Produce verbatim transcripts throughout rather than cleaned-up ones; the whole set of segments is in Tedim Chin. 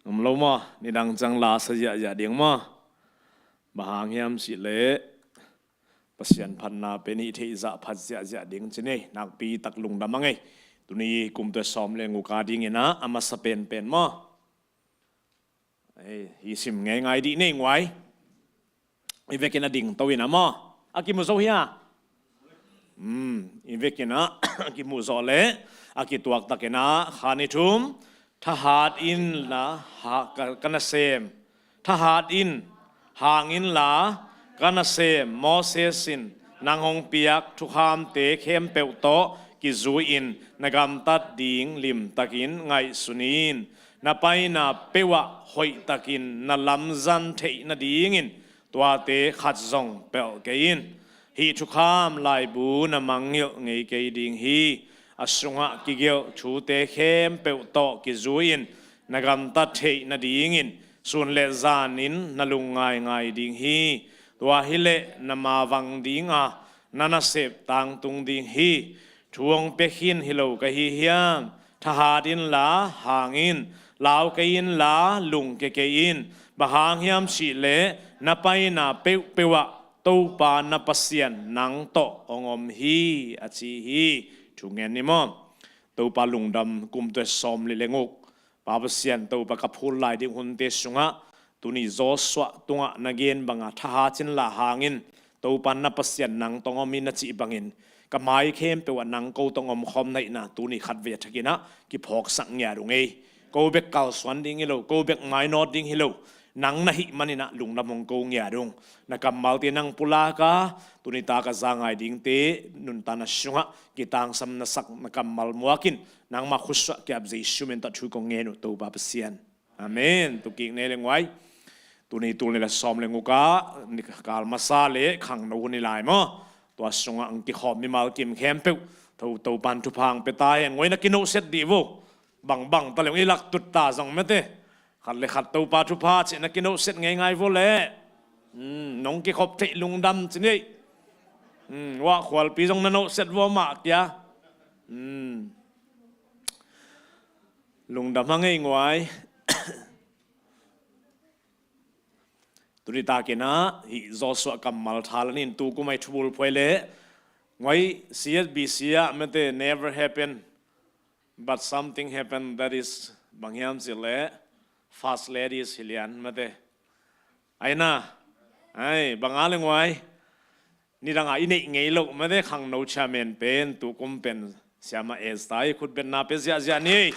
Om lo maw, nidang ciang la sa ziahziah ding maw? Bang hang hiam cih leh Pasian phatna pen hih theih zah phat ziahziah ding ci ni. Nakpi tak lungdam a ngei. Tuni kum tua sawm le nguk a dingin ah a masa penpen maw? Ei, hih sim ngeingai dih nei nguai. I vekin a ding to in a maw? A kimu zo hia? Hmm, i vekin ah a kimu zo le a kituak takin ah khan i thum. Thahat inla ha, ka, ka nasem. Thahat in, hang inla ka nasem Moses in nang hong piak thukhamte khempeuh tawh kizui-in na gamtat ding limtakin ngaihsun in. Na paina peuhah hoihtakin na lamzan theih nadingin tuate khat zong pelh kei in. Hih thukham laibu na mangngilh ngei kei ding hi. A sungah kigelh thute khempeuh tawh kizui-in na gamtat theih nadingin sun le zanin na lungngaingai ding hi. Tua hileh na mavang dinga na nasep tangtung ding hi. Thu hong pia khin hi lo ka hi hiam? Thahat inla hang in, lau kei inla lungkia kei in. Bang hang hiam cih leh na paina peuhpeuh ah Topa na Pasian nang tawh hong om hi, a ci hi. Thu ngen ni maw? Topa lungdam kum tua sawm le nguk. Pa Pasian, Topa ka phul lai ding hunte sungah tuni Joshua tungah na gen banga thahat inla hang in, Topa na Pasian nang tawh hong om hi na cih bangin ka mai khempeuh ah nang ko tawh hong omkhawm na hihna tuni khatvei a thakin ah kiphawksak ngiat ung ei. Ko bek kalsuan ding hi lo, ko bek mainawt ding hi lo. Nang na hih manin ah lungdam hong ko ngiat ung. Na kammalte nang pulak a, tuni tak a za ngai dingte nuntakna sungah kitangsam na sak na kammal muakin nangmah khutsuah kiap Jesu min tawh thu kong ngen uh Topa Pasian. Amen. Tukik nei le nguai. Tuni tul nih le sawm le nguk a, ni kal masa le khangno hun hi lai maw? Tua sungah ang kikhawm mimal kim khempeuh, to, Topan thupha ang pia ta hen. Nguai na kinohset dih vo. Bangbang ta le i lak tut ta zong mete. Khat le khat Topa thupha cih na kinohset ngeingai vo le. Hmm, nong kikhop theih lungdam ci ni. Hmm, wah khualpi zong na nohset vo mah kia. Hmm. Lungdam hang ei nguai. Tuni takin ah hih Joshua kammal tha lanin tu kum a i thubul phuai le nguai C S B C ah mete never happen but something happen, that is bang hiam cih leh first ladies hi lian mete. Ai na, ai, bang a le nguai. Nidang a i neih ngei loh mete khangno chairman pen tu kum pen Siama Esther i khutbetna pia ziahziah ni.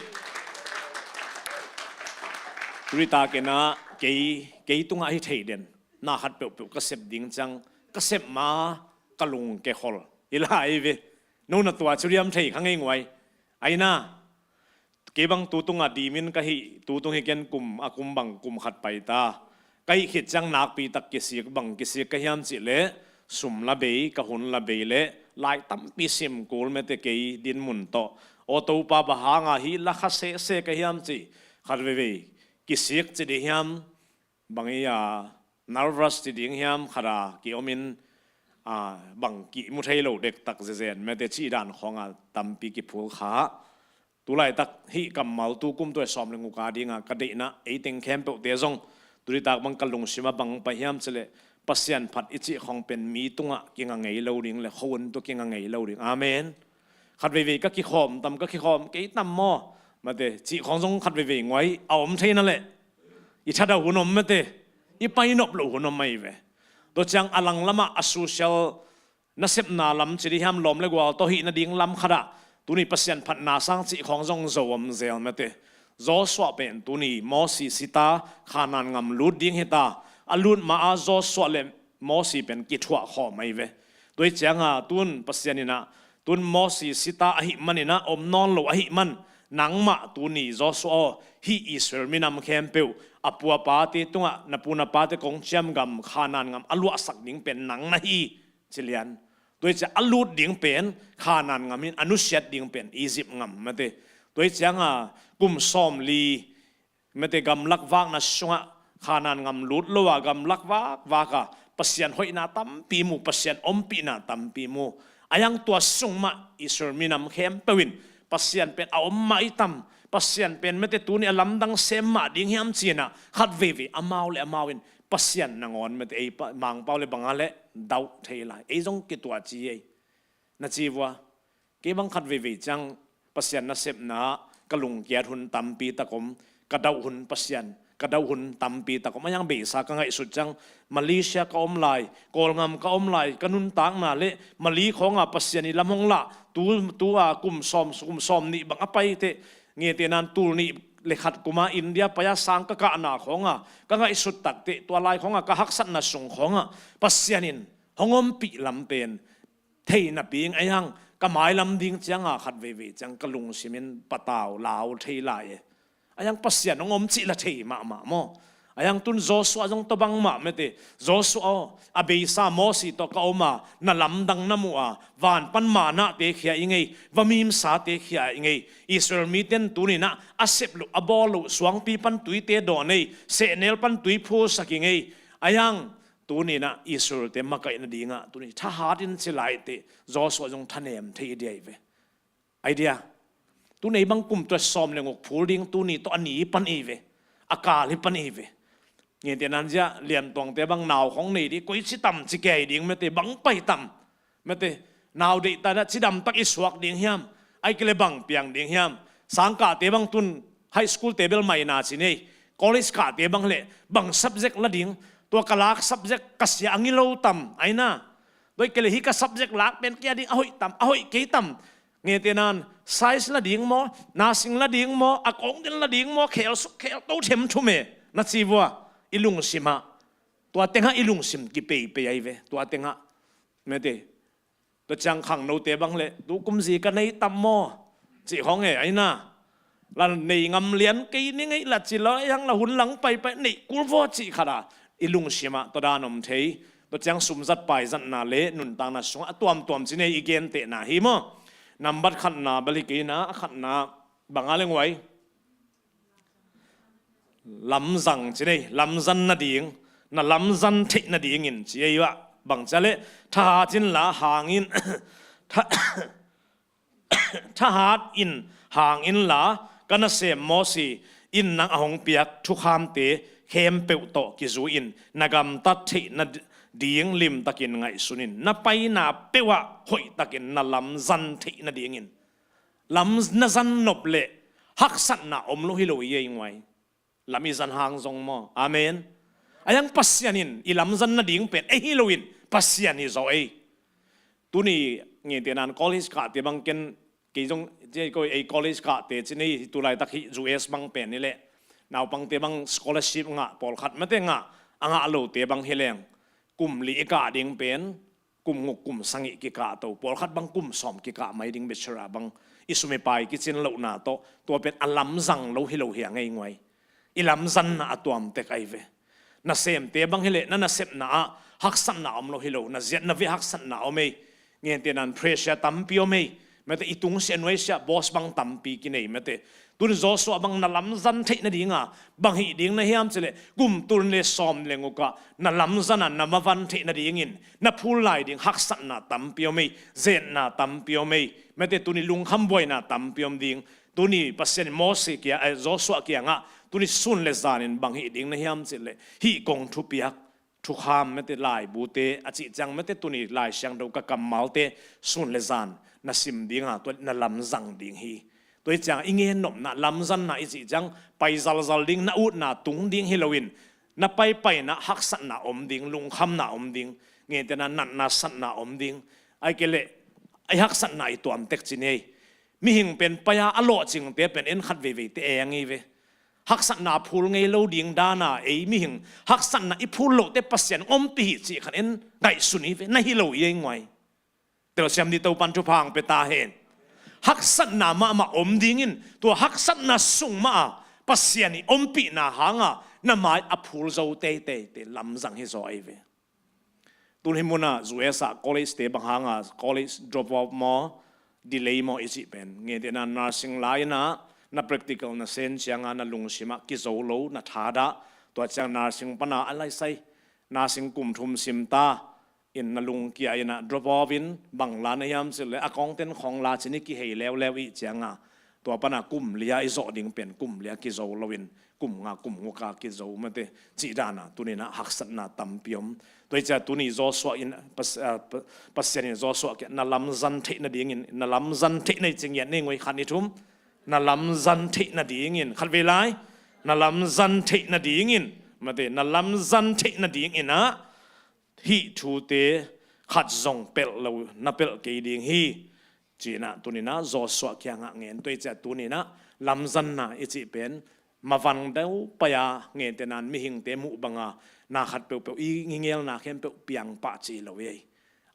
Tuni takin ah kei, kei tungah hi thei den. Na khat peuhpeuh ka sep ding ciang ka sep ma ka lung ke khol hi lai ve. No na tua ci riam thei kha ngei nguai. Ai na, kei bang tu tungah dimin ka hih, tu tung hi ken kum, a kum bang kum khat pai ta. Ka hih khit ciang nakpi tak kisik, bang kisik ka hiam cih leh sum la bei, ka hun la bei le lai tampi sim kul mete kei dinmun tawh. Aw Topa, bang hanga hih la kha sehseh ka hiam cih khat veivei kisik ci dih hiam? Bang i a nervous ci ding hiam, khat a ki-omin, a, bang kimu thei lo dektak zezen mete cih dan khawnga tampi kiphul kha. Tulaitak hih kammal tu kum tua sawm le nguk a dinga ka deihna ei teng khempeuhte zong tuni tak bang ka lungsim a bang pai hiam cih leh Pasian phat i cih khawng pen mi tungah kinga ngei lo ding le khuavak tawh kinga ngei lo ding. Amen. Khat veivei ka kikhawm tam, ka kikhawm kei tam maw? Mate, cih khawng zong khat veivei nguai a om thei na leh i thadau hun om mate, i painop loh hun om ahi ve. Tua ciang a langlamah a social nasepna lam ci dih hiam, lawm le gual tawh hih nading lam khatah tuni Pasian phatna sang cih khawng zong zo om zel mate. Joshua pen tuni Mosi sita Khanaan ngam lut ding hita, a lut ma-a Joshua le Mosi pen kithuah khawm ahi ve. Tua hi cianga tun Pasian inah tun Mosi sita ahih maninah om nawn lo ahih man, nangmah tuni Joshua aw, hih Israel minam khempeuh a pu a pate tungah, na pu na pate kong ciam gam Khanaan ngam a luahsak ding pen nang na hi, ci lian. Tua hi ciah a lut ding pen Khanaan ngam hin, a nusiat ding pen Egypt ngam mate. Tua hi cianga kum sawmli mate gamlak vakna sungah Khanaan ngam lut lo a gamlak vakvak a Pasian hoihna tampi mu, Pasian ompihna tampi mu. A yang tua sung mah Israel minam khempeuh in Pasian pen a om mah i tam, Pasian pen mete tuni a lamdang sem mah ding hiam cinah khat veivei amau le amau in Pasian nangawn mete ei pa-, Mangpau le banga le dauh thei lai. Ei zong kituah ci ei. Na ci vua, kei bang khat veivei ciang Pasian nasepna ah ka lungkiat hun tampi tak om, ka dauh hun Pasian, ka dauh hun tampi tak om. A yang beisa ka ngaihsut ciang Malaysia ka om lai, Kawlgam ka om lai, ka nuntakna le Mali khawnga Pasian i lam hong lah, tu, tu a kum sawm, kum sawm nih bang a paite, ngeteh nan tul nih le khat kuma India pai-a sang ka kahna khawnga ka ngaihsut takte, tua lai khawnga ka haksatna sung khawnga Pasian in hong ompih lam pen thei napi ing. A yang ka mailam ding cianga khat veivei ciang ka lungsim in patau lau thei lai e. A yang Pasian hong om cih la thei mahmah maw? A yang tun Joshua zong tua bangmah mete, Joshua aw, a beisa Mosi tawh ka om a, na lamdang na muh a, van pan manahte khia i ngei, va mimsate khia i ngei. Israel miten tuninah a sep loh, a bawl loh, suangpi pan tuite dawn ei, sehnel pan tui phulsak i ngei. A yang tuninah Israelte makaih nadingah tuni thahat in ci laite, Joshua zong thanem thei i dia i ve. Ai dia, tuni ei bang kum tua sawm le nguk phul ding tuni tawh a ni hi pan i ve, a kal hi pan i ve. Ngeteh nan zia Lian Tuangte bang nau khong nei ding, koi ci tam ci kei ding mete, bang pai tam mete, nau deihtanah cidam tak i suak ding hiam, ai kile bang piang ding hiam. Sangkahte bang tun high school te bel maina ci nei, college kahte bang le bang subject la ding, tua ka lak subject ka sia a ngilo tam, aina. Doi kele hi ka subject lak pen kia ding a hoih tam, a hoih kei tam. Ngeteh nan science la ding maw, nursing la ding maw, a kong den la ding maw, khel suk khel to them thum e, na ci vua. I lungsimah, tua tengah i lungsim kipeipei ai ve, tua tengah mete. Tua ciang khangnote bang le tu kum zi ka nei tam maw, cih khong e, aina. La nei ngam lian kei ni ngei la ci lo, a yang la hun lang paipai nei kul vaw cih khat a i lungsimah tua dan om thei. Tua ciang sumzat paizatna le nuntakna sungah a tuamtuam ci nei i gentehna hi maw? Nambat khatna bali keina, a khatna banga le nguai. Lamzang ci nei, lamzan nading, na lamzan theih nadingin ci ei uh ah. Bang cia le, thahat in la hangin, tha-, thahat in hang inla, ka nasem Mosi in nang a hong piak thukhamte khempeuh tawh kizui in, na gamtat theih nading limtakin ngaihsun in, na paina peuh ah hoihtakin na lamzan theih nadingin. Lam na zan nop leh haksatna om lo hi lo i ei nguai. Lam i zan hang zong maw? Amen. A yang Pasian in i lamzan nading pen ei hi loin Pasian hi zaw ei. Tuni ngeteh nan college kahte bang ken, kei zong, ci ei ko, ei college kahte ci nei, tulaitak hi U S bang pen hi leh, naupangte bang scholarship ngah, pawlkhat mate ngah, a ngah lote bang hi leng, kum li i kah ding pen kum nguk kum sagih kikah to, pawlkhat bang kum sawm kikah mai ding, bachelor bang i sum i pai kicin lohna tawh, tua pen a lamzang lo hi lo hi a ngei nguai. I lamzanna a tuamtek ai ve. Nasemte bang hi leh na nasepna ah haksatna om lo hi lo, na ziat na veh haksatna om ei. Ngeteh nan pressure tampi om ei. Mate i tungsiah nuaisiah boss bang tampi kinei mate. Tun Joshua bang na lamzan theih nadinga bang hih ding na hiam cileh, kum tul le sawm le ngukah na lamzana na mavan theih nadingin na phul lai ding haksatna tampi om ei, zetna tampi om ei. Mate tuni lungkham buaina tampi om ding. Tuni Pasian in Mose kia, eh, Joshua kiangah tuni sun le zanin bang hih ding na hiam cileh, hih kong thupiak thukham mate laibute a cih ciang mate tuni Lai Siangtho ka kammalte sun le zan na sim dinga tua na lamzang ding hi. Tua hi ciang i ngen nopna lamzanna i cih ciang pai zalzal ding, na utna tung ding hi loin na paipaina haksatna om ding, lungkhamna om ding, ngeteh nan natna satna om ding. Ai kei leh ai haksatna i tuamtek ci nei. Mihing pen pai-a a lawhcingte pen en khat veiveite eng hi ve. Haksatna phul ngei lo ding dana ei mihing haksatna i phul lohte Pasian ompih hi cih khat en ngaihsun hi ve, na hi lo i ei nguai. Telsiam dih Topan thupha hong pia ta hen. Haksatna mahmah om dingin tua haksatna sung mah a Pasian i ompihna hanga na mai a phul zo teiteite lamzang hi zaw ei ve. Tun hih munah U S ah college te bang hanga college drop off maw, delay maw i cih pen, ngeteh nan nursing lai-inah na practical na sen cianga na lungsimah kizo lo na thadah, tua ciang nursing pana a laisai nursing kum thum sim ta in na lungkia inah drop off in bang la na hiam cileh a kongten khong la cin i kihei leuleu ih cianga Tua pana kum lia i zawh ding pen kum lia kizo loin kum nga kum guka kizo mate cih dana tuninah haksatna tampi om. Tua i cia tuni Joshua in Pas- ah, Pa- Pasian in Joshua kia na lamzan theih nadingin, na lamzan theih na i cingiat nei ngoi khat ni thum, na lamzan theih nadingin khat vei lai, na lamzan theih nadingin mate na lamzan theih nadinginah hih thute khat zong pelh lo na pelh kei ding hi. Cinah tuninah Joshua kiangah ngen tua i cia tuninah lamzanna i cih pen mavang deuh pai-a ngentenan mihingte muh banga na khat peuhpeuh i ngingelna khempeuh piangpah ci lo ei.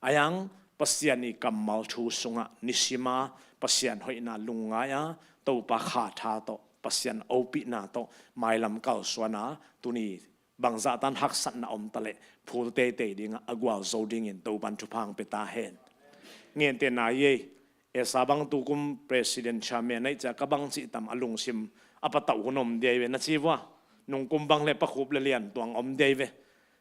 Ayang Pasian i kammal thu sungah nisima Pasian hoihna lungngai-a Topa khatha tawh Pasian opihna tawh mailam kalsuana tuni bangzahtan haksatna om taleh phul teitei dingah a gualzo dingin Topan thupha hong pia ta hen. Ngente nai ei, esa bang tukum president chairman aih cia ka bang cih tam a lungsim a patauh hun om diai ve na ci vua. Nungkum bang le pakhup le lian tuang om diai ve.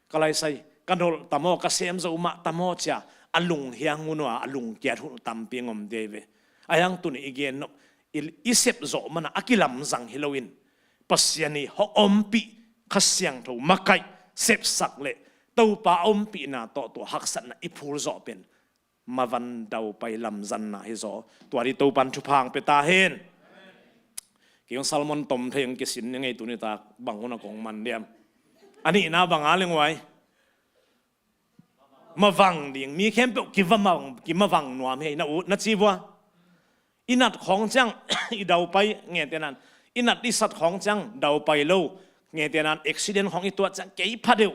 Ka laisai ka nolh tamaw ka sem zo mah tamaw cia a lunghiang hun uh a a lungkiat hun tampi ngom diai ve. Ayang tuni i gen nop i, i sep zawh mana a kilamzang hi loin Pasian i hong ompih Kha Siangtho makaih sepsak le Topa ompihna tawh tua haksatna i phul zawh pen mavan daupai lamzanna hi zaw. Tua di Topan thupha hong pia ta hen. Kei hong Salmon tom thei hong kisin ni ngei tuni tak bang hun a kong man diam. A nihna banga lenguai mavang ding mi khempeuh kivamang kimavang nuam hei na ut na ci vua. I nat khawng ciang i daupai ngentenan i nat i sat khawng ciang daupai lo ngentenan accident khawng i tuah ciang kei pha deuh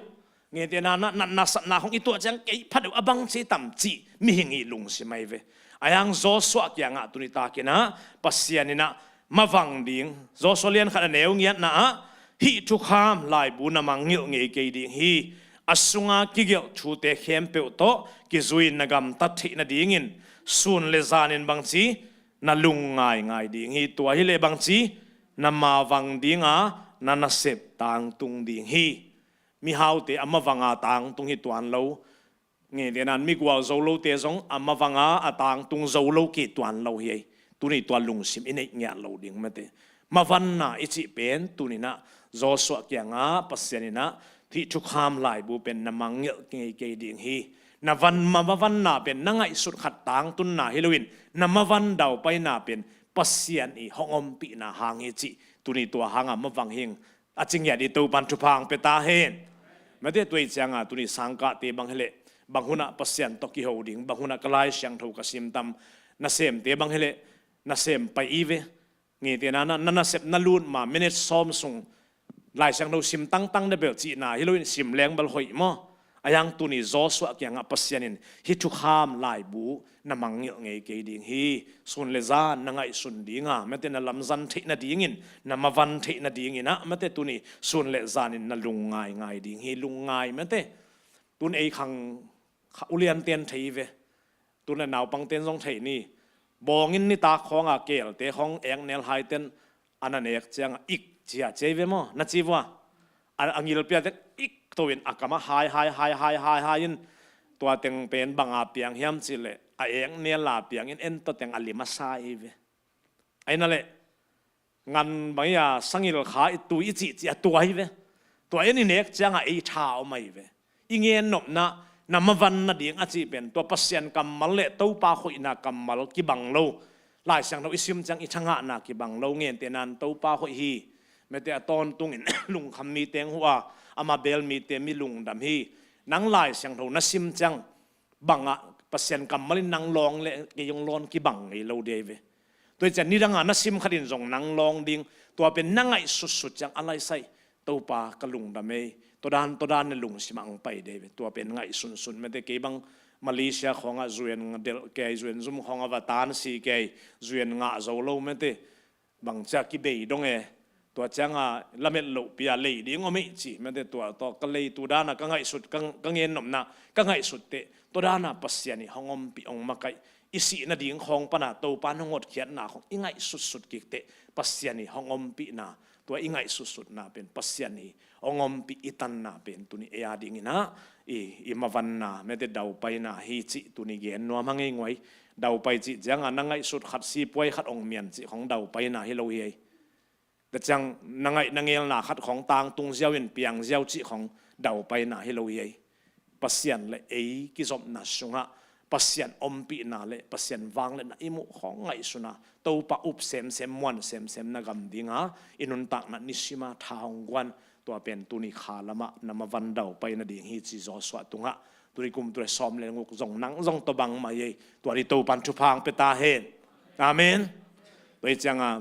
ngentenan natna satna khawng i tuah ciang kei pha deuh a bang ci tam cih mihing i lungsim ai ve. Ayang Joshua kiangah tuni takinah Pasian inah mavang ding Joshua lian khat a neu ngiatna ah hih thukham laibu na mangngilh ngei kei ding hi. A sunga kigelh thute khempeuh tawh kizui na gamtat theih nadingin sun le zanin bangci na lungngai ngai ding hi. Tua hileh bangci na mavang dinga na nasep tangtung ding hi. Mihaute a mavanga tangtung hi tuan lo. Ngentenan migual zo lote zong a mavanga a tangtung zo lo kei tuan lo hi ei. Tuni tua lungsim i neih ngiat lo ding mate. Mavanna i cih pen tuninah Joshua kiangah Pasian inah hih thukham laibu pen na mangngilh ngei kei ding hi. Na van mavanna pen na ngaihsut khat tangtunna hi loin na mavan daupaina pen Pasian i hong ompihna hang hi cih tuni tua hanga mavang hing. A cingiat i Topan thupha hong pia ta hen. Mate tua i cianga tuni sangkahte bang hileh bang hunah Pasian tawh kiho ding bang hunah ka Lai Siangtho ka simtam nasemte bang hileh nasem pai i ve. Ngetena na nasep na lut ma minute sawm sung Lai Siangtho sim tangtang de bel cihna hi loin sim leng bel hoih maw? Ayang tuni Joshua kiangah Pasian in hih thukham laibu na mangngilh ngei kei ding hi. Sun le zan na ngaihsun dinga mate na lamzan theih nadingin na mavan theih nadinginah mate tuni sun le zanin na lungngai ngai ding hi. Lungngai mate tun ei khang ulianten thei ve. Tun le naupangten zong thei ni. Bawngin nitak khawnga kelte khawng eknel haiten a na nek cianga ik cia ciai ve maw na ci vua. A ngilpiate ik toin a kamah hai hai hai hai hai hai in tua teng pen banga piang hiam cihleh a eknela piangin ento teng a lim a sa ei ve. Aina leh ngan bang ia sangil kha i tui i cihcih a tua hi ve. Tua en i nek cianga ei tha om ahi ve. I ngennopna na mavan nading a cih pen tua Pasian kammal le Topa hoihna kammal kibang lo. Lai Siangtho i sim ciang i thangahna kibang lo ngentenan Topa hoih hi. Mete a tawntungin lungkham mite hua ama bel mite mi lungdam hi. Nang Lai Siangtho na sim ciang bangah Pasian kammalin nang lawng le kei hong lawn kibang ngei lo dei ve. Tua i cian nidanga na sim khatin zong nang lawng ding tua pen na ngaihsutsut ciang a laisai Topa ka lungdam ei. Todan todan na lungsimah ang pai dei ve. Tua pen ngaihsunsun mete kei bang Malaysia khawngah zuan delh kei zuan zum khawngah va tan si kei zuan ngah zo lo mete. Bangcia kibei dong e. Tua cianga lamet lohpia lei ding om ei ci mete tua tawh ka lei tu dana ka ngaihsut ka ngennopna ka ngaihsut teh tua dana Pasian i hong ompih hong makaih i sih nading khawng pana Topa nong hotkhiatna khawng i ngaihsutsut kik teh Pasian i hong ompihna tua i ngaihsutsutna pen Pasian i hong ompih i tanna pen tuni ei a dinginah i mavanna mete daupaina hi cih tuni gen nuam hang ei nguai. Daupai cih ciangah na ngaihsut khat sipuai khat ong mian cih khong daupaina hi lo hi ei. Tua ciang na ngaih na ngelna khat khong tangtung ziau in piang ziau cih khong daupaina hi lo hi ei. Pasian le ei kizopna sungah Pasian ompihna le Pasian vangliatna i muh khong ngaihsuna Topa up semsem muan semsem na gam dinga i nuntakna nisima tha hong guan. Tua pen tuni kha lamah na mavan daupai nading hi ci Joshua tungah tuni kum tu le sawm le nguk zong nang zong tawh bang mah ei. Tua di Topan thupha hong pia ta hen. Amen. Tua hi cianga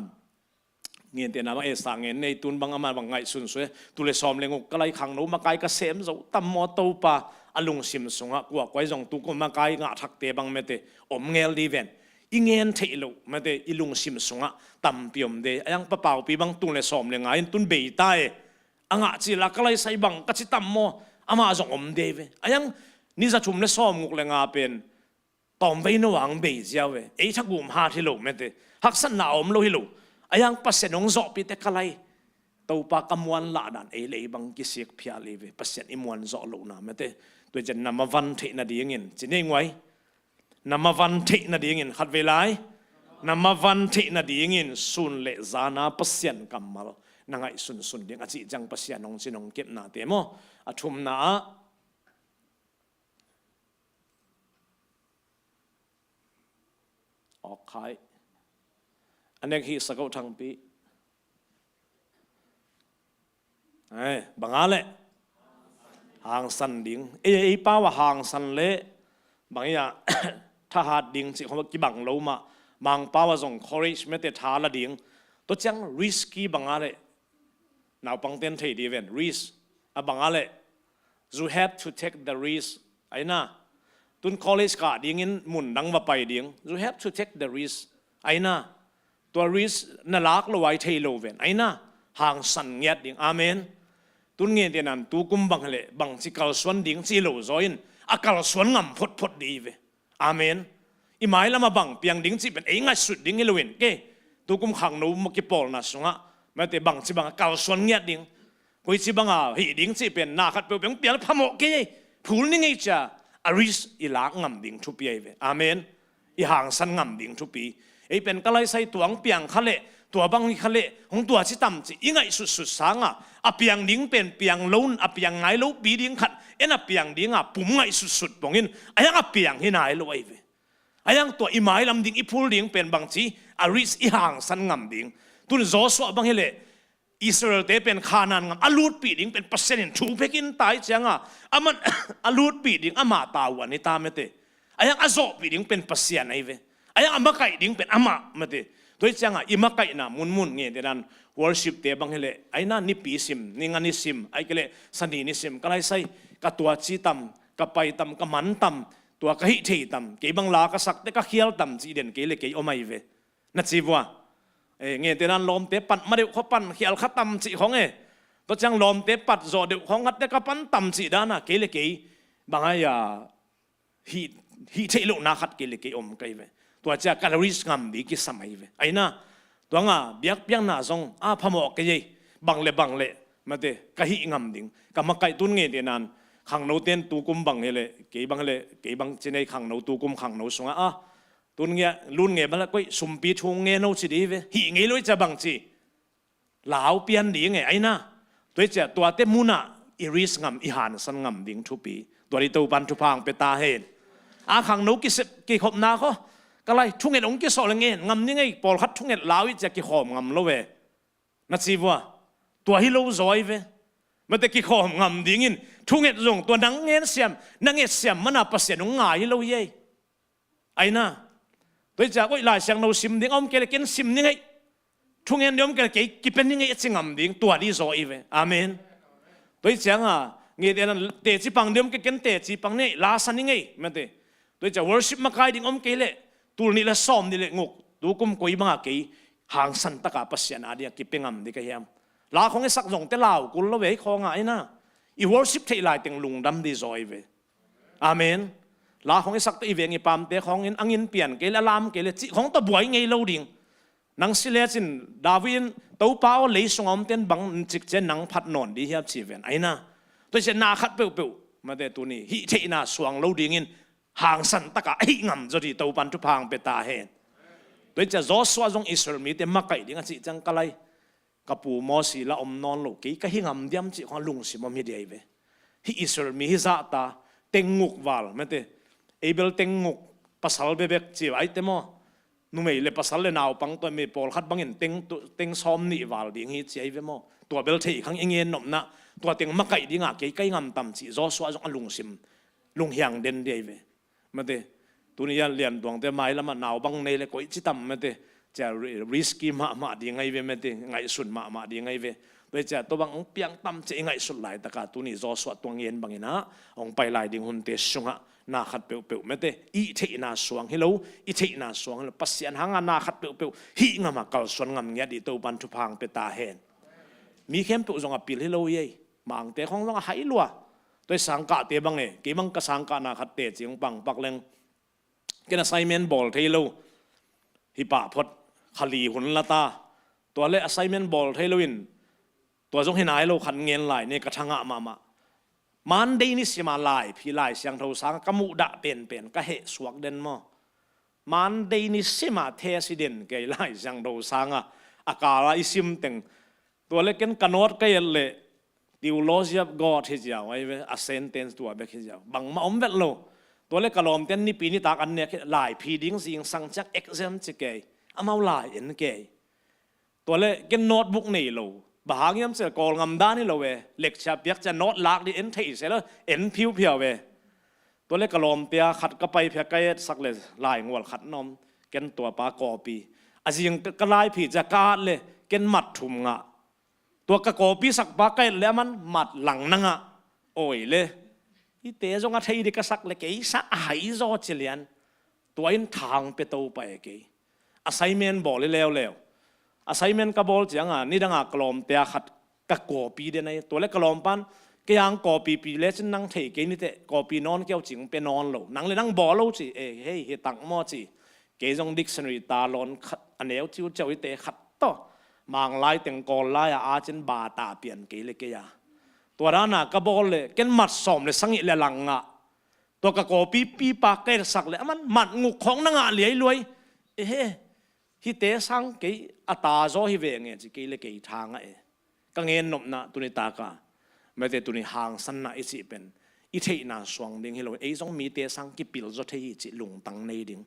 ngen tena bang esa ngen nei tun bang ama bang ngaihsun sue tu le sawm le nguk ka lai khangno makai ka sem zo tam maw Topa a lungsim sungah kuakuai zong tu kum makai ngah thakte bang mete om ngel di ven. I ngen theih loh mete i lungsim sungah tampi om de a yang papaupi bang tung le sawm le nga in tun bei ta e. A ngah cila ka lai sai bang ka ci tam maw ama zong om de ve a yang ni za thum le sawm nguk le nga pen tawm vei no ang bei ziau ve ei thagum hat hi lo mete haksatna a om lo hi lo a yang Pasian hong zawhpite ka lai Topa ka muan lah dan ei le ei bang kisik phial ei ve Pasian i muan zawh lohna mete tua cian na mavan theih nadingin ci nei nguai na mavan theih nadingin khat vei lai na mavan theih nadingin sun le zana Pasian kammal na ngaihsun sun ding a cih ciang Pasian hong cin hong kepnate maw a thumna ah awk khai a nek hi sakoh thangpi. Banga le hangsan ding ei ei pau a hangsan le bang ia thahat ding cih khong kibang lo mah mang pau a zong courage mete tha la ding tua ciang risky banga le naupang ten thei di ven risk a banga le you have to take the risk aina tun college kah dingin mun dang va pai ding you have to take the risk aina tua risk na lak lo ai thei lo ven aina hangsan ngiat ding amen. Tun ngen tinan tu kum bang le bang ci kalsuan ding ci lo zaw in a kalsuan ngam photphot di ve. Amen. I mailam a bang piang ding cih pen ei ngaihsut ding hi loin ke tukum khangno ma kipawlna sungah mate bangci banga kalsuan ngiat ding koici banga hih ding cih pen na khat peuhpeuh pial phamawh kei ei. Phul ni ngei cia a risk i lak ngam ding thupi ahi ve. Amen. I hangsan ngam ding thupi. Ei pen ka laisai tuang piang kha leh tua bang hi kha leh hong tua ci tam ci i ngaihsutsut sanga a piang ding pen piang lo a piang ngai lopi ding khat en a piang dinga pum ngaihsutsut pongin a hiang a piang hi nai lo ahi ve. A hiang tua i mailam ding i phul ding pen bangci a risk i hangsan ngam ding. Tun Joshua bang hileh Israel-te pen Khanaan ngam a lutpih ding pen Pasian in thu pekin tai cianga aman a lutpih ding amah tavuan hi ta mete. A hiang a zawhpih ding pen Pasian ahi ve. A hiang a makaih ding pen amah mete. Tua hi cianga i makaihna munmun nge tenan worship-te bang hileh aina nipi sim ninga ni sim ahi keleh sani ni sim ka laisai ka tua ci tam ka pai tam ka man tam tua ka hih thei tam kei bang la ka sakte ka khial tam ci den kei le kei om ahi ve. Na ci vua. Nge tenan lawmte pat ma deuh khaw pan khial kha tam cih khong e. Tua ciang lawmte pat zawh deuh khong khatte ka pan tam cih dana kei le kei bang aia hih theih lohna khat kei le kei om kai ve. Tua cia ka risk ngam ding kisam ahi ve aina. Tuanga biakpiakna zong a phamawh kei ei. Bang le bang le mate ka hih ngam ding ka makaih tun nge tenan khangno ten tukum bang hileh kei bang hileh kei bang cinei khangno tukum khangno sunga a tun nge lun nge bala koih sumpi thung nge no ci di ve hih ngei loi ca bang ci lau pian ding e aina. Tua hi cia tuate muna i risk ngam i hansan ngam ding thupi. Tua di Topan thupha ang pe ta hen. A khangno kisep kikhopna kho ka lai thunget ong kisawh le ngen ngam ni ngei pawlkhat thunget lau i cia kikhawm ngam lo ve. Na ci vua tua hi lo zaw ahi ve. Mate kikhawm ngam dingin thunget zong tua nang ngen siam na nget siam mana Pasian ong ngai hi lo hi ei. Aina. Tua hi ciah koih Lai Siangtho sim ding a om kei le ken sim ni ngei. Thungen ding om kei le kei kipen ni ngei a ci ngam ding tua di zaw i ve. Amen. Tua hi cianga nge tenan teci pang ding om kei ken teci pang ni ngei lasa ni ngei mate. Tua hi ciah worship makai ding om kei le tul nih le sawm nih le nguk tukum koi banga kei hangsan taka Pasian a dinga kipe ngam ding ka hiam. La khong i sak zongte lau kul lo ve hi khawnga aina. I worship theih lai teng lungdam di zaw i ve. Amen. La khong i sakte i veng i pamte khongin angin pian kei le a lam kei le cih khong tawh buai ngei lo ding. Nang si lecin David in Topa aw lei sunga omten bang cik cian nang phat nawn di hiam ci ven aina. Tua cian na khat peuhpeuh mate tuni hih theihna suang lo dingin hangsan taka a hih ngam zaw ding Topan thupha hong pia ta hen. Tua hi ciah Joshua zong Israel mite makaih ding a cih ciang ka lai, ka pu Mosi la om nawn lo, kei ka hih ngam diam cih khong a lungsim om hi ding ahi ve. Hih Israel mi hi zahta, teng nguk val mate, ei bel teng nguk, pasal bekbek ci a, aite maw, numei le pasal le naupang tawh mi pawlkhat bangin teng, teng sawm nih val ding hi ci ahi ve maw. Tua bel thei khang i ngen nopna, tua teng makaih dinga kei ka hih ngam tam cih Joshua zong a lungsim lunghiang den ding ahi ve. Mate, tuni a liantuangte mailamah nau bang nei le koici tam mate, cia ri-, risky mahmah ding ahi ve mate, ngaihsun mahmah ding ahi ve. Tua hi ciah tua bang hong piang tam ciah i ngaihsut laitaka tuni Joshua tua ngen bangin ah hong pai lai ding hunte sungah na khat peuhpeuh mate, i theihna suang hi lo, i theihna suang hi lo, Pasian hanga na khat peuhpeuh hih ngama kalsuan ngam ngiat ding Topan thupha hong pia ta hen. Mi khempeuh zong a pil hi lo hi ei. Mangte khong zong a hai lua. Tua hi sangkahte bang e, kei bang ka sangkahna khat teci hong pang pak leng, ken assignment bawl thei lo, hih pah phot kha li hun la ta. Tua le assignment bawl thei loin, tua zong hi nai lo khat ngen lai ne ka thangah mahmah. Monday nisima laiphi Lai Siangtho sanga ka muhdah penpen ka heh suak den maw. Monday nisima test hi den kei Lai Siangtho sanga, a kala i sim teng. Tua le ken ka note ka et le Theology of God hi ziau ahi ve, a sentence tua bek hi ziau. Bangmah om vet lo. Tua le ka lawmten nipi nitak an nek hi, laiphi ding zingsang ciang exam ci kei. Amau lai en kei. Tua le ken notebook nei lo. Bang hang hiam cih leh Kawlngam dan hi lo e. Lecture piak ciang note lak ding en thei se lo, en phiuphiau e. Tua le ka lawmte a khat ka pai phia ka etsak le laingual khat na om. Ken tua pa copy. A zing ka, ka laiphi ciang ka at le ken mat thum ngah. Tua ka copy sakpa ka et le aman mat lang na ngah. Oi le. Hihte zong a thei ding ka sak le kei sa a hai zaw ci lian. Tua in thang pia Topa e kei. Assignment bawl hi leuleu. Assignment ka bawl cianga nidanga ka lawmte a khat ka copy den ahi. Tua le ka lawmpan, kei ang copy pi lecin nang thei kei niteh, copy nawn kei uh cing pia nawn lo. Nang le nang bawl lo ci, e hei hi tak maw ci. Kei zong dictionary ta lawn khat a neu ciuciau hite khat tawh Manglai teng Kawl lai-a a cin bata pian kei le kei a. Tua dana ka bawl le ken mat sawm le sagih le lang ngah. Tua ka copy pipa ka etsak le aman mat nguk khawng na ngah liailuai. Ehe, hihte sang kei a ta zaw hi ve nge ci kei le kei tha ngah e. Ka ngen nopna tuni taka, mate, tuni hangsanna i cih pen i theihna suang ding hi lo, ei zong mite sang kipil zaw thei hi cih lungtang nei ding.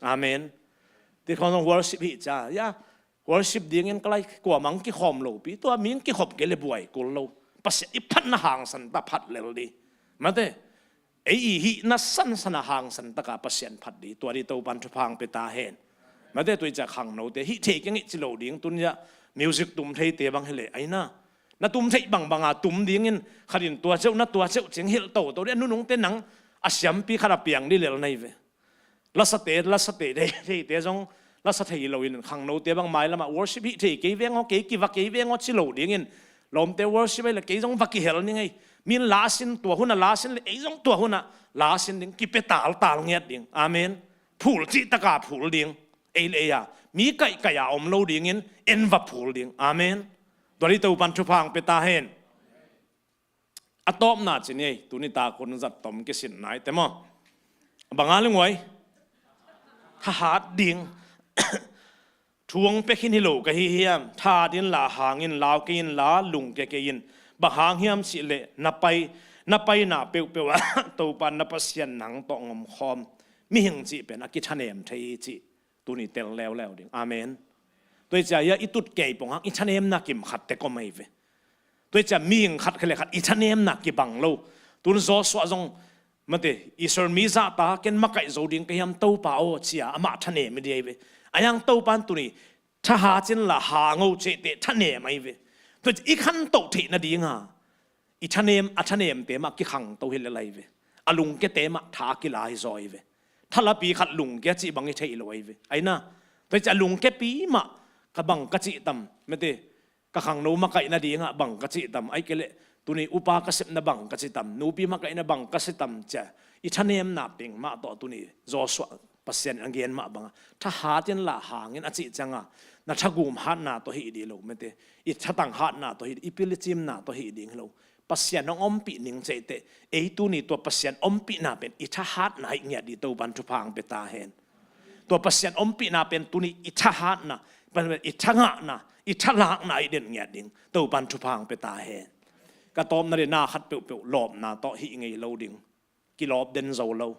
Amen. Ti khawng zong worship hi ca. Ya, worship dingin ka lai kuamang kikhawm lopi. Tua ming kikhop kei le buai kul lo. Pasian i phatna hangsan ta phat lel di. Mate, ei i hihna sansan a hangsan taka Pasian phat di. Tua di Topan thupha hong pia ta hen. Mate, tua i ca khangnote hih thei keng i ci lo ding tun ya music tum theite bang hi le. Aina, na tum theih bangbanga tum dingin khatin tua ceuh na tua ceuh cing hilh toto di a nunungte nang a siampi khat a piang di lel na hi ve. Lasate, lasate, thei, theite zong lasa thei loin khangnote bang mailamah worship hih thei kei veng aw, kei kiva kei veng aw ci lo dingin lawmte worship ahi le kei zong va kihel ning ei. Min lasin tua huna lasin le ei zong tua huna lasin ding kipia taltal ngiat ding. Amen. Phul cihtaka phul ding. Ei le ei a mi kaihkaih a om lo dingin en va phul ding. Amen. Tua di Topan thupha hong pia ta hen. A tawpna ci ni ei, tuni tak hun zat tom kisin naite maw? Banga lunguai? Thahat ding. Thu hong pia khin hi lo ka hi hiam? Thahat inla, hang inla, lau kei inla, lungkia kei in. Bang hang hiam cih leh na pai, na paina peuhpeuh ah Topa na Pasian nang tawh ngomkhawm. Mihing cih pen a kithanem thei hi cih tuni tel leuleu ding. Amen. Tua hi ciah hia i tut kei pong hang i thanemna kim khat tek om ahi ve. Tua hi ciah mihing khat khia le khat i thanemna kibang lo. Tun Joshua zong mate, Israel mi zahta ken makaih zo ding ka hiam Topa aw cia amah thanem hi di ahi ve. A hiang Topa in tuni thahat inla hang o cihte thanem ahi ve. Tua hi ciah i khantoh theih nadinga i thanem, a thanemte mah kikhangto hi lel ahi ve. A lungkiate mah tha kila hi zaw ahi ve. Thalapi khat lungkia cih bang hi theih lo ahi ve. Aina, tua hi ciah a lungkiapi mah ka bang ka cih tam, mate, ka khangno makaih nadingah bang ka cih tam, ahi kei leh tuni upa ka sepna bang ka cih tam, nupi makaihna bang ka cih tam cia i thanemna ping mah tawh tuni Joshua Pasian a gen mah banga thahat inla hang in a cih cianga na thagum hatna tawh hih ding lo, mate, i thatang hatna tawh hih, i pil i cimna tawh hih ding hi lo. Pasian hong ompih ning cih teh, ei tuni tua Pasian ompihna pen i thahatna hi ngiat ding Topan thupha hong pia ta hen. Tua Pasian ompihna pen tuni i thahatna, pen i thangahna, i thalakna hi den ngiat ding Topan thupha hong pia ta hen. Ka tawpna ding na khat peuhpeuh lawpna tawh hi ngei lo ding. Kilawp den zo lo.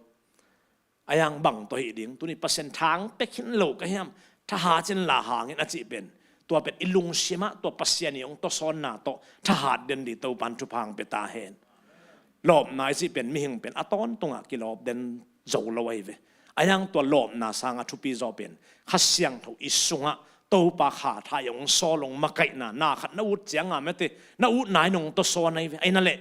A yang bang tawh hi ding, tuni Pasian thang pia khin lo ka hiam, thahat in la hang in a cih pen, tua pen i lungsim ah tua Pasian i hong tawsawnna tawh thahat den ding Topan thupha hong pia ta hen. Lawpna i cih pen mihing pen a tawntung ah kilawp den zo lo ahi ve. A yang tua lawpna sang a thupi zaw pen Kha Siangtho i sung ah Topa kha tha i hong sawl, hong makaihna, na khat na ut ciang a mete, na utna in hong tawsawn ahi ve. Ahi na leh,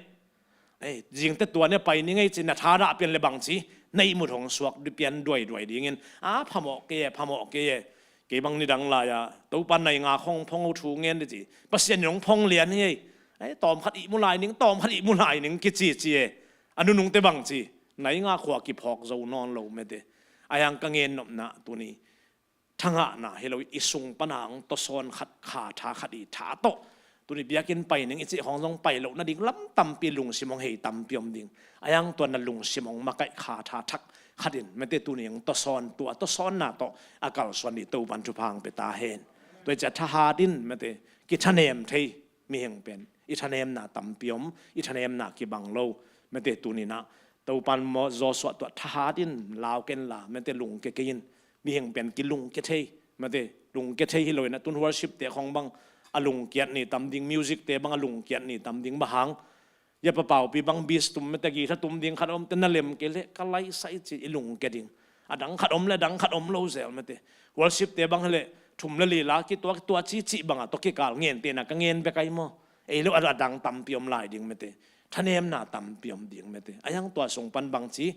ei, zingte tua ne pai ning ei ci, na thadah pian le bang ci, na ihmut hong suak pian duaiduai dingin, a, phamawh kei e, phamawh kei e. Kei bang nidang lai-a Topa nai nga khong phong ho thu ngen ding ci, Pasian in hong phong lian hi ei. Ei, tawm khat ihmu lai ning, tawm khat ihmu lai ning kici ci e. A nunungte bang ci, nai nga khua kiphawk zo nawn lo mete. A yang ka ngen nopna tuni, thangahna hi lo, i sung pana hong tawsawn khat, kha tha khat i tha tawh, tuni biakinn pai ning i cih khawng zong pai loh nading lam tampi, lungsim hong hei tampi om ding. A yang tua na lungsim hong makaih kha tha thak khat in mete tuni hong tawsawn, tua tawsawnna tawh a kalsuan ding Topan thupha hong pia ta hen. Tua i ciah thahat in mete, kithanem thei mihing pen i thanemna tampi om, i thanemna kibang lo. Mete tuni-in ah Topan maw Joshua tua thahat in lau ken la, mete lungkia kei in. Mihing pen kilungkia thei, mete lungkia thei hi lo in ah, tun worship te khong bang a lungkiat ni tam ding, music te bang a lungkiat ni tam ding, bang hang? Ia pa paupi bang bass tum, mete guitar tum ding khat om te na lem kei leh ka laisai ci, i lungkia ding. A dang khat om le a dang khat om lo zel mete. Worship te bang hi leh thum le li la kitua, kitua ci, ci bang a tawh kikal ngen te na ka ngen bek ahi maw. Ei lo a dang tampi om lai ding mete. Thanemna tampi om ding mete. A yang tua sung pan bang ci,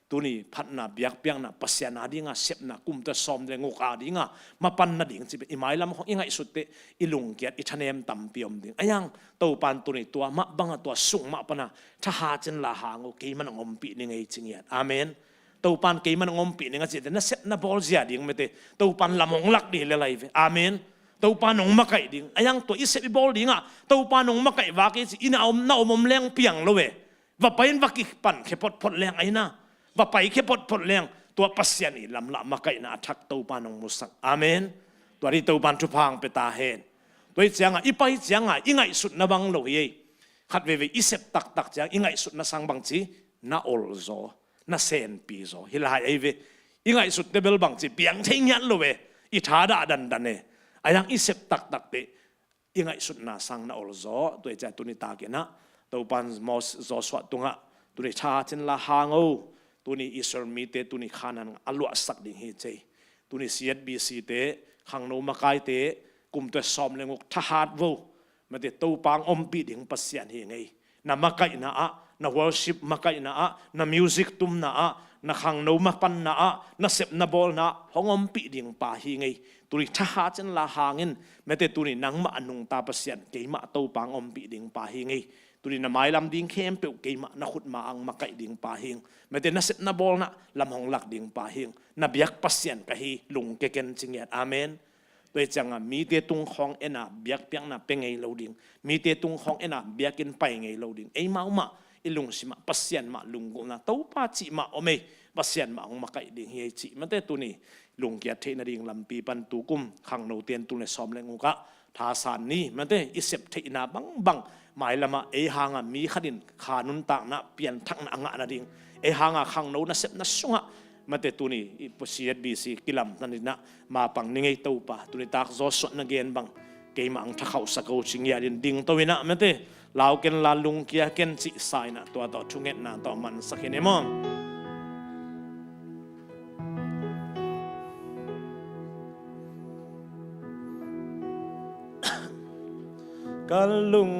tuni phatna, biakpiakna, Pasian a dinga sepna, kumte sawm le nguk a dinga mapan nading ci, i mailam khong i ngaihsut teh i lungkiat, i thanem tampi om ding. A yang Topan tuni tua mah banga tua sung mah pana thahat in la hang o, keiman hong ompih ning ei ci ngiat. Amen. Topan keiman hong ompih ning a cih teh na sep na bawl zia ding mete, Topan lam hong lak ding le lai ve. Amen. Topan hong makaih ding. A yang tua i sep i bawl dingah Topan hong makaih vak ei ci, i na om, na om om leng piang lo e. Va pai in va kipan khia photphot leng ahi na. Va pai khia photphot leng tua Pasian i lamlah makaihna a thak Topan hong musak. Amen. Tua ding Topan thupha hong pia ta hen. Tua i cianga, i pai cianga i ngaihsutna bang lo hi ei. Khat veve i sep taktak ciang i ngaihsutna sang bang ci, na olzaw, na senpi zaw hi lai ahi ve. I ngaihsut te bel bang ci, piang thei ngiat lo e. I thadah dandan e. A yang i sep taktak teh i ngaihsutna sang na olzaw. Tua i ciah tuni takin ah Topan maw Joshua tungah, tuni thahat in la hang o, tuni Israel mite tuni Khanaan a luahsak ding hi ci ei. Tuni C H B C te, khangno makaite, kumte sawm le nguk thahat vo. Mete Topa hong ompih ding Pasian hi ngei. Na makaihna ah, na worship makaihna ah, na music tumna ah, na khangno mapanna ah, na sep na bawlna ah hong ompih ding pa hi ngei. Tuni thahat in la hang in, mete tuni nangmah a nungta Pasian, keimah Topa hong ompih ding pa hi ngei. Tuni na mailam ding khempeuh keimah na khutma ah hong makaih ding pa hi ing. Mete na sep na bawlna lam hong lak ding pa hi ing. Na biak Pasian ka hi, lungkia ken ci ngiat. Amen. Tua i cianga mite tung khawng en a biakpiakna pia ngei lo ding, mite tung khawng en a biakinn pai ngei lo ding. Eimau mah i lungsim ah Pasian mah lunggulhna, Topa cih mah om ei, Pasian mah hong makaih ding hi ei cih mete tuni lungkiat theih nading lampi pan tukum khangnote in tul le sawm le nguk ah thasan ni mete i sep theihna bangbang mailamah ei hanga mi khat in kha nuntakna pianthakna a ngah nading, ei hanga khangno nasepna sungah mete tuni i C H B C kilamna ding ah mapang ni ngei Topa. Tuni tak Joshua na gen bang keimah hong thakhauhsak o ci ngiat in dingto in ah mete lau ken la lungkia ken cih sa in ah tua tawh thungetna tawh mansak hi ni maw. Ka lung